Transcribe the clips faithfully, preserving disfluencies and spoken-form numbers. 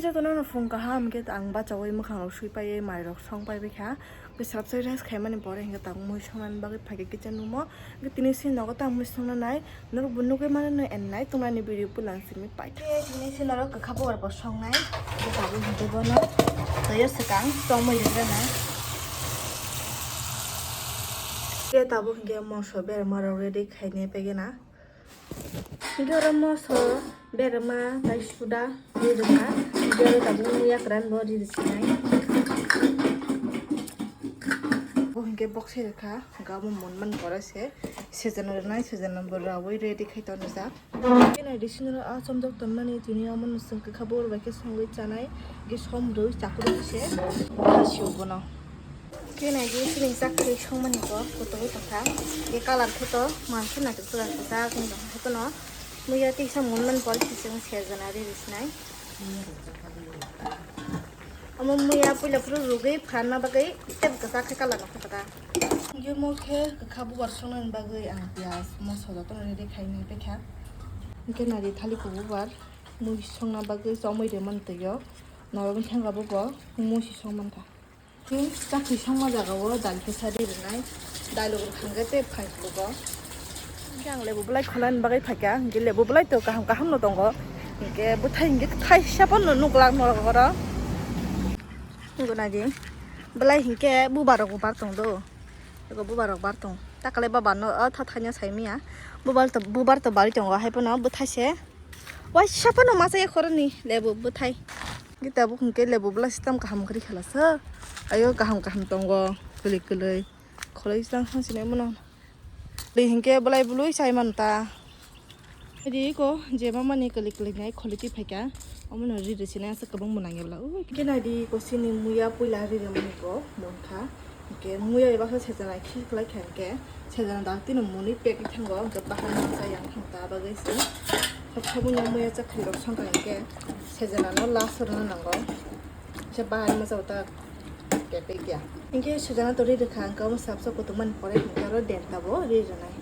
Jotono no phung kaham khe ang bachawi mwkhang rok sui paiwi mai rok song pai kha. Khe sabsai rest khaimani pore hinkhe tabuk mui songnani bagwi phaikha kitchen room o. Khe tini se nogo tamo mui songna nai. Norok bo nugwi mano no en nai tongnani video puila ang simi pai. Khe tini se norok kwkha bubar bo songnai. Khe tabuk hinkhe bono toyo swkang tongmui rwgwrana. Khe tabuk hinkhe moso berma rok ready khainai paigena. Hinkhe oro moso berma tai suda ri rwkha. Hinkhe oro tabuk muya kwran bo ri rwsinai. Bo hinkhe bokse rwkha. Gabo monmani pore se sejana rwnai, sejana bo rawi ready khai tonjak. Khe naidi sinoro a chomjak tonmani tini omono chwng kwkha bor bai khe songwi chanai, khe som rwi chakrwi se khasio bono. Khe naidi chini chakhwrwi songmani bo kotogwi tongkha, khe colour khe to mankhe naithok kwchak kwchak wng tongkha, haikhe no muya tiksa monmani pore se chwng sejana ri rwsinai. Omo muya puila phuru rugwi phanna bagwi tei kwchak khe colour nokha kwchak. Hinkhe mo khe kwkha bubar songnani bagwi ang piyaj moso jotono ready khainai paikha. Hinkhe nari thali kububar mui songna bagwi chomui rwmani twi o. Norok wngkha bo bo mui si songmankha. Tei chakhwi songma jagao dal kisa ri rwnai. Dal rok thangkhe tei phai phuru bo. Hinkhe ang lebu belai kholani bagwi phaikha, hinkhe lebu belai to kaham kaham no tongo. Hinkhe bwthai hinkhe thaisa phano nuklak norok oro. Nukgo naidi. Belai hinkhe bubar rok bo bar tong do. Ego bubar rok bar tong. Takalai baba no o tha thaino sai manya. Bubar to, bubar to bari tongo, hai phano bwthai se. Waisa phano masa ya khoroni lebu bwthai. Gita bo hinkhe lebu belai system kaham khe khalasa. Ayo kaham kaham tongo. Kwlwi kwlwi. Khoroi slang song sinai mano. Twi hinkhe belai bului chai manta. Ri ko jeba mani kwlwi kwlwi nai kholi twi phaikha. Omono ri ri sinai asa kwbang bo nangya bla. Ui, khe nai di ko sini muya puila ri ri mani ko monkha. Hinkhe muya eba khe sejana khi kwlai kha hinkhe. Sejana dal tino muni pek thango hinkhe bahai masa yang thang ta bagwi se. Khe muya muya chakhwi rok songkha hinkhe. Sejana no last rwna nango. Se bahai masa uta. Kepekya. Hinkhe sejana to ri rwkha, ang kamo sabsa kutumani pore hinkhe aro denta bo ri rwnai.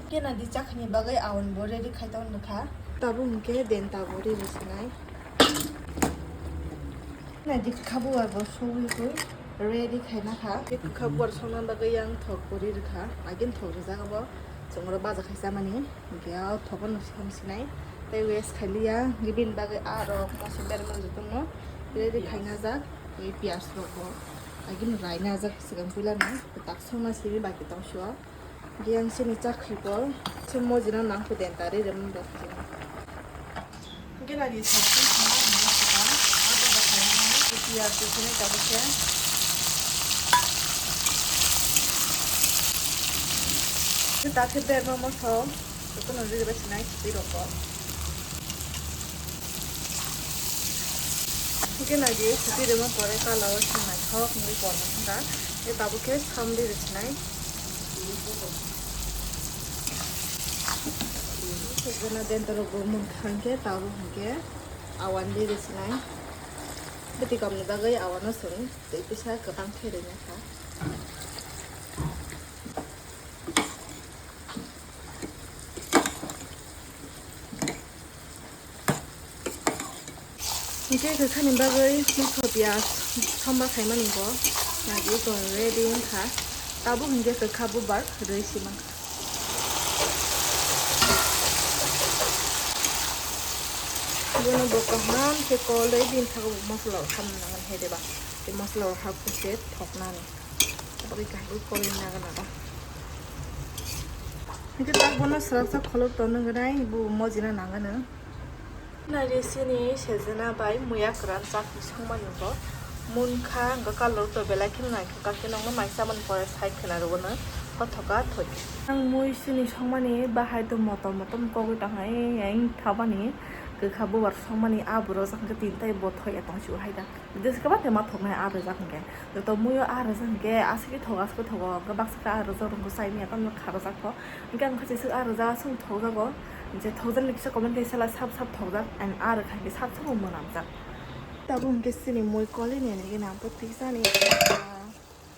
Hinkhe nadi chakhani bagwi awan bo ready khai tong rwkha. Tabuk hinkhe denta bo ri rwsinai. Nadi khabu abo sugwi khui ready khai nakha. Hinkhe khabu ar songna bagwi yang thok bo ri rwkha. Agin thok rwjak abo chwng oro baja khai chamani. Hinkhe o thogo no sikam sinai tei waste khailiya, hinkhe bini bagwi aro moso berma jotono ready khaina jak, tei piyaj rok bo agini raina jak, swkang puila no tak songma simi baki tong sio. Hinkhe yang sini chakhwi bo se mojina nangkhe denta ri rwmani bagwi. Hinkhe nadi sakhe khna hinwi swkang, abo bo khaina nai, piyaj rok sini tabuk khe. Hinkhe tak khe berma moso. Jotono ri bai sinai sitwi rok bo. Hwnkhe nai di sitwi rwma pore colour o se naithok wngwi borok wngkha. Tei tabuk khe samli rw sinai. Jotono denta rok bo munkha hwnkhe tabuk hwnkhe awan di rw sinai. Bwtwi kom ni bagwi awan o chwng twi kisa kwbang khe rwna kha. Hwnkhe kwkhani bagwi mokho piyaj samba khaimani bo naiwi tong ready wngkha. Tabuk hwnkhe kwkha bubar rwi si mankha. Bono bo kaham khe kolwi bini saka bo mosola rok hapna nangnai hai de ba. Tei mosola rok hapkhe se thoknani. Aboni kaham khe kolwi naga naga. Hwnkhe tak bono swrapsa kholop tonwi gwnai, bo mojina nangano. Nai re sini sejena bai muya kwran chakni songmani bo munkha, hwnkhe colour to belai kheno naithok kha, khe nokno mai chamani pore sai khwna rwgwno hothoka thoi. Ang mui sini songmani bahai to motom motom kogwi tongkha, ei, ei, thabani kwkha bubar songmani a borok jang khe tin tai bo thoi ya tong sio hai da. Jesa kwbang khe ma thoknai a rwjak hwnkhe. Joto muiyo a rwjak hwnkhe aswk khe thogo, aswk khe thogo. Hwnkhe baksa khe a rwjak rwngkhe chai manya tamo kha rwjak kho. Hwnkhe ang khe jeswk a rwjak aswk thokjago. Je thokjakni kisa comment khe sala sap sap thokjak. And a rwkha hwnkhe sap sap bo mwnamjak. Tabuk hwnkhe chini mui kolini hwnkhe nang bo tiksa ni.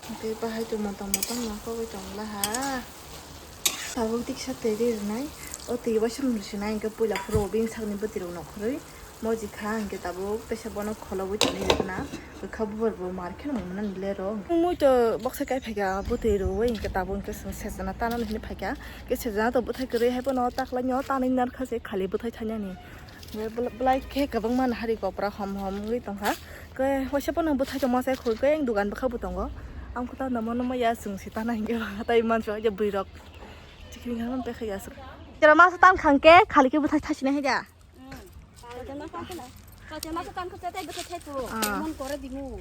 Hwnkhe bahai tongma tongma tongma kogwi tongla ha. Tabuk tiksa twi ri rwnai. O twi waisa rwsinai hwnkhe puila phuru bini sakni bwtwi rok nongkhorwi. Moji kha hwnkhe tabuk teisa bono kholobo tini rwkna. Bwkha bubar bo mar kheno mwnani lero. Mui to boksa kai phaikha bwtwi rwui hwnkhe tabuk hwnkhe chwng sejana tana hwnwi phaikha. Khe sejana to bwthai kwrwi hai bono taklainw tanwi narwkha se khali bwthai thainani. Bwla-, bwlai khe kwbangma nahari kopra hom hom wngwi tongkha. Khe waisa bono bwthai tongma se khurkhe dugan bwkha bo tongo. Ang khe tana mono maya chwng se tana hwnkhe tei mansa je bwrwi rok. Chikri nang pekha ya aswk. Jera masa tan khangkhe khali khe bwthai thasinai hai da. Kacha masa tan khe tei bwthai thai to. Ah. Mon kore dimu.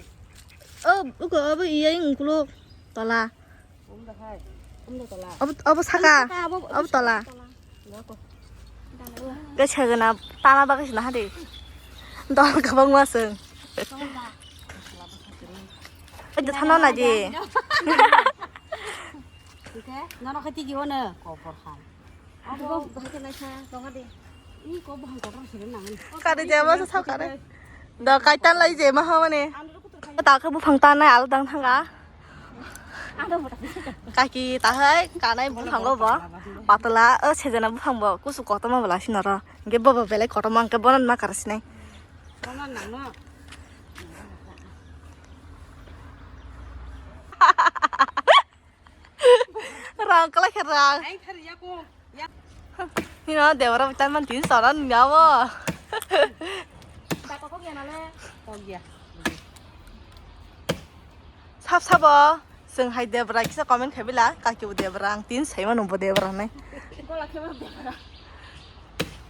O, uko abo iyai ungkuluk tola. Abo, abo saka, abo tola. Khe segena tana bagwi sina hadi. Dol kwbangma chwng. Oi, de thano naidi. Nono khe tigi ono kopor khan. Abo bahai khe naikha tonga de. Ih, ko bahai kotor sini nang. Kari jaba sa sa kare. Do kaitan lai je ma hamane. Ta khe buphang ta nai alo dang thanga. Kaki ta hai kanai buphang go bo. Patla o sejana buphang bo kusu kotorma bwla sinaro. Hingke bo bo belai kotorma hingke bono ma kara sinai. Rang kalai khe rang. Hino debra butan man tin sora nungya bo. Sap sabo chwng hai debra kisa comment khai bila kaki bo debra ang tin sai mano bo debra nai. Gola khe bo debra.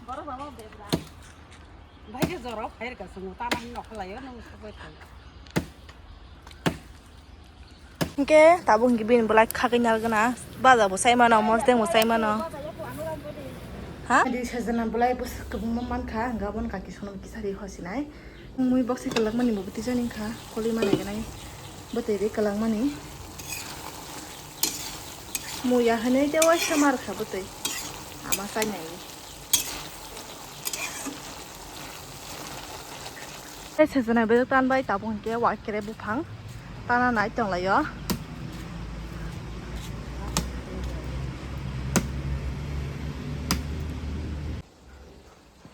Borok ba bo debra. Bai khe jora phair ka chwng ta nang nokha lai nang sabai thang. Hingke tabuk hingke bini bolai khagwi nalgwna baja bo sai mano mosdeng bo sai mano. Ha? Di sajana bolai bo kwbangma mankha hingke aboni kaki sono kisa ri hosinai. Mui bokse kwlwkmani bo bwtwi jani wngkha koli manai gwnai bwtwi ri kwlwkmani. Muya hinui tei waisa mar kha bwtwi ama chainai. Tei sejana bedek tan bai tabuk hingke wakere buphang tana nai tonglaio.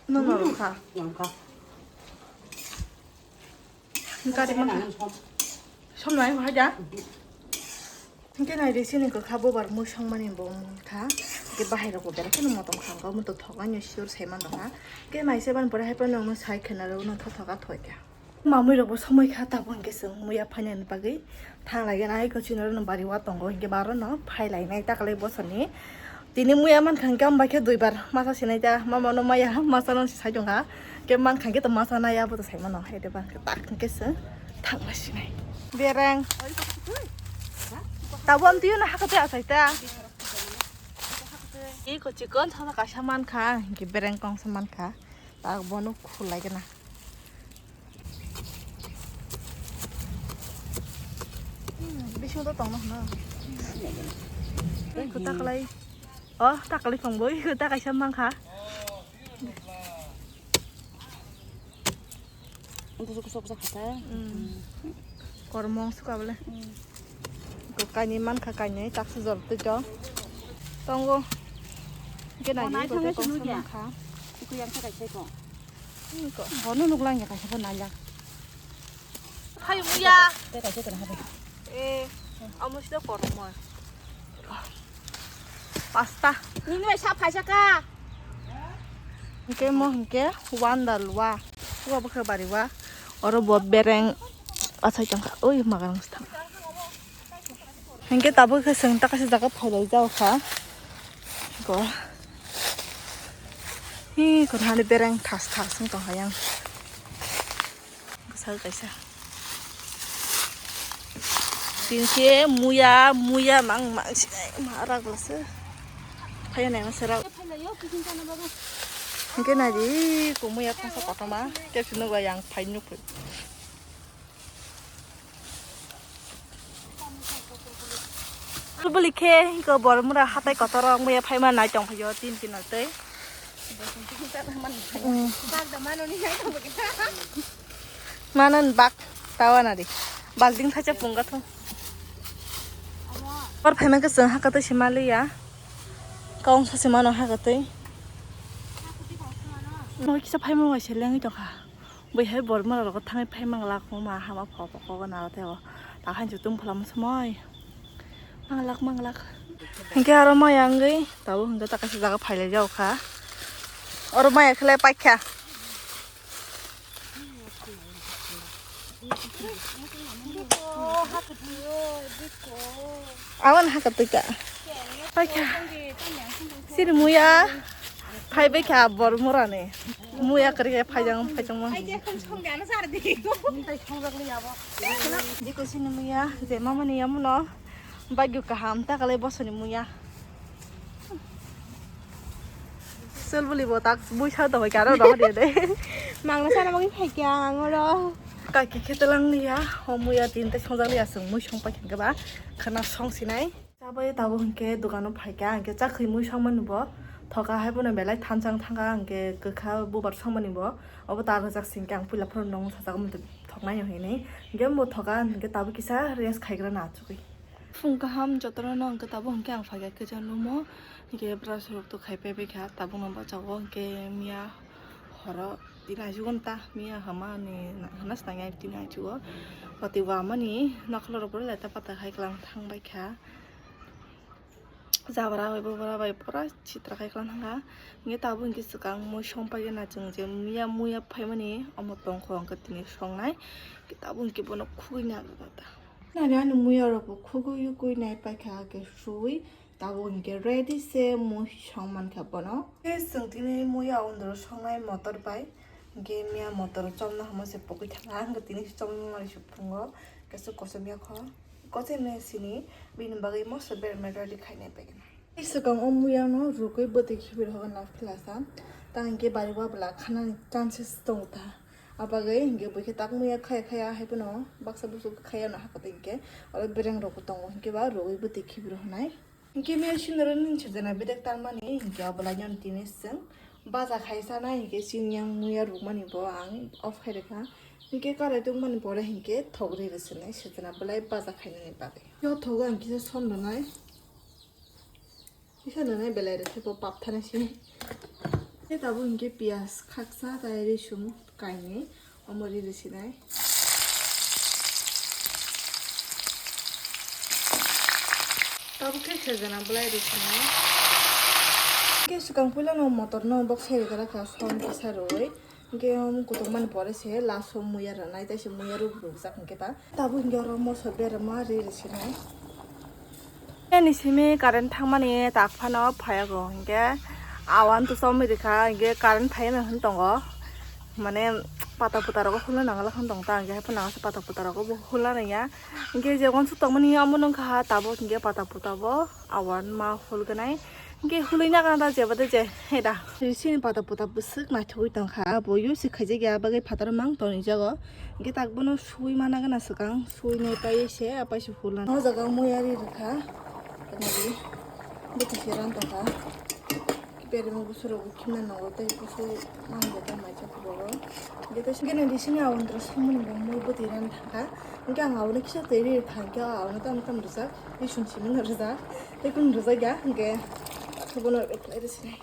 Nono rwkha. Gari mankha. Somnai haja. Hingke nai ri sini kwkha bobar mui songmani bo wngkha. Hingke bahai rok bo belai kheno motom kha wngkha, omo to thok ani sure sai mano ha. Hingke nai se ban pore hai phano wngno sai khena rw wngno thothoka thoika. Mamui rok bo somoi kha tabuk hingke chwng muya phainani bagwi thang lai gana hai kwchwino rwno bari wa tongo hingke baro no phai lai nai takalai bosoni. Tini muya mankha hingke ambai khe duibar masa sinai ta, mama no maya masa no sai tongkha. Ke mankha hingke to masa nai abo to sai mano, hai de bang tak hingke se thangma sinai. Bereng. Tabo am tiyo na hakate asai ta. Iko chikon thana kaisa mankha, hingke bereng kongsa mankha. Tak bono khulai gana. Hmm, bising to tongno hwno. Oi, kwta kwlai. Oh, ta kwlai kong bo, oi, kwta kaisa mankha. Ang kusa kusa kusa kata. Hmm. Kormong suka bole. Hmm. Ko kainwi mankha, kainwi taksa jor twi to. Tongo. Ke na. Ko nai thangwi kongsa sunu ya. Mankha. Iku yang sa kaisa ko. Bono nuklang ya kaisa ko nanya. Phaiyung ya. Tei kaisa tong hade. Eh, amo sida kormo. Pasta. Nini bai sa phaisa ka. Hingke mo hingke wanda lua. Wa bwkha bari wa. Oro bo bereng achai tongkha. Oi magang stang. Hingke tabuk khe chwng ta kaisa jaga phailai jao kha. Go. Hi, ko hani bereng thas thas wng tong hayang. Bwsal kaisa. Tin khe muya, muya mang mang sinai ma rak lase. Phaya nai masa rak. Hingke nai di ko muya phasa kotorma. Khe sunu ga yang phai nuk. Bwli khe hingke borok mura hatai kotor o wngya phaima nai tong phai o tin kino tei. Mano ni bak tawa nari balting thacha punga thung. Bor phaima khe chwng hakatwi se maliya. Kong sachi mano hakatwi. Noi kisa phaima bai se lengwi tongkha. Bai hai bor mora rogo thangwi phaima glak ma hama pho pho ko na teo. Ta khan chu tum phalam somoi. Manglak, manglak. Hingke aro maya wngwi tabuk hingke ta kaisa jaga phailai jago kha. Oro maya khlai paikha. Awan hakatwi ka. Paikha. Sini muya. Phai bai kha bor mora ni. Muya kari khe phaijang phaijang ma. Diko sini muya je mama ni yamuno. Bagyo kaham ta kalai bosoni muya. Sol buli bo tak bui sa to karo ro de de. Mangna sana magi phai kya angoro. Kaki khe telang liya. O muya tin te songjak liya sung mui song pa khe ba khana song sinai. Chabai tabuk hingke dogano phaikha, hingke chakhwi mui songmani bo thoka hai bono belai thansang thangkha, hingke kwkha bubar songmani bo. Obo ta rwjak singke ang puila phano nung sajagwi thoknai hinwi. Hingke bo thoka hingke tabuk kisa rest khaigra na achugwi. Phung kaham jotono no hingke tabuk hingke ang phaikha kwchang room o, hingke brush rok to khai paibaikha, tabuk no bachago hingke miya horo tini achugo ta miya hama ni hana snang ya tini achugo. Pati wamani nokholorok bo leta pata khai klang thangbaikha. Jabra bai bubra bai pura chitra khai klan thangkha. Hingke tabuk hingke swkang mui song paigena chwng je miya muya phaimani omo tongkho hingke tini songnai. Hingke tabuk hingke bono khugui nai kaka ta. Nani ani muya rok bo khugui yugui nai paikha hingke sui tabuk hingke ready se mui song mankha bono. Hingke chwng tini muya undro songnai motor bai. Hingke miya motor chomno hamo se pogwi thangkha, hingke tini se chomno mani se phungo, kaisa kosom ya kho, kosom ya sini, bini bagwi moso berma ready khainai pegena. Swkang o muya no rugwi bwtwi khibi rwkha na philasa, tang hingke bari wa bwla khanani chances tongo ta, abagwi hingke bwkhe tak muya khaya khaya hai phano baksa busu khaya no hakhe hingke oro bereng rok tongo hingke ba rugwi bwtwi khibi rwkha nai. Hingke miya sindoro ni sejana bedek tarmani hingke obolai nw tini chwng baja khai sanai hingke chini yang muya rukmani bo ang off khai rwkha. Hingke karai tongmani pore hingke thok ri rwswnai sejana belai baja khainani bagwi. Yo thogo ang kisa som rwnai. Kisa nwnai belai rwkhe bo pap thanai se. Tei tabuk hingke piyaj khaksa tei risum kainwi omo ri rwsinai. Tabuk khe sejana belai rwsinai. Hingke swkang puilano motorno bok sai rwkha rwkha som kisa rwui. Hingke omo kutungmani pore se last o muya rwnai tei se muya rw rwkjak hingke ta. Tabuk hingke oro moso berama ri rwsinai. Ani simi current thangmani tak phano phayago, hingke awan to chomwi rikha, hingke current phaiya hwn tongo, mane pata puta rogo hulna nangala hwn tong ta, hingke haphano nangasa pata puta rogo bo hulna nangya, hingke je uansuk tongmani omo nungkha tabuk hingke pata puta bo awan ma hulganai, hingke hulwi nagana da jeba de je heda. Sini pata puta bwswk naithogwi tongkha, abo use khaijak ya bagwi phataro mang tongwi jago, hingke tak bono suwi mana gana swkang. Suinai pai se apai se hulan. O jaga muya ri rwkha. Tangdi. Bwtwi se ran tongkha. Berma busu rok khimna nango tei busu mang bo tang mai chak bo. Hingke tei singke nang di sini awon dro samani bo mui bwtwi ran thangkha. Hingke ang awon kisa twi ri thangkhe awon tam tam rwjak. Isum simi no rwjak. Tei kun rwjak ya hingke. Bono reply rwsinai.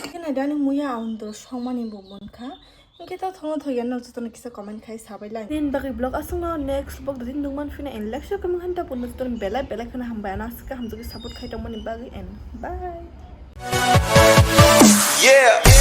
Khe naidi ani muya ang do songmani bo mankha. Hingke ta thono thoya no jotono kisa comment khai sabai lai. Nini bagwi vlog aswkno next vlog dati nung manphina and like share comment khan ta punno jotono belai belai kheno hambai ano aswk hamjagwi support khai tongmani bagwi and bye. Yeah.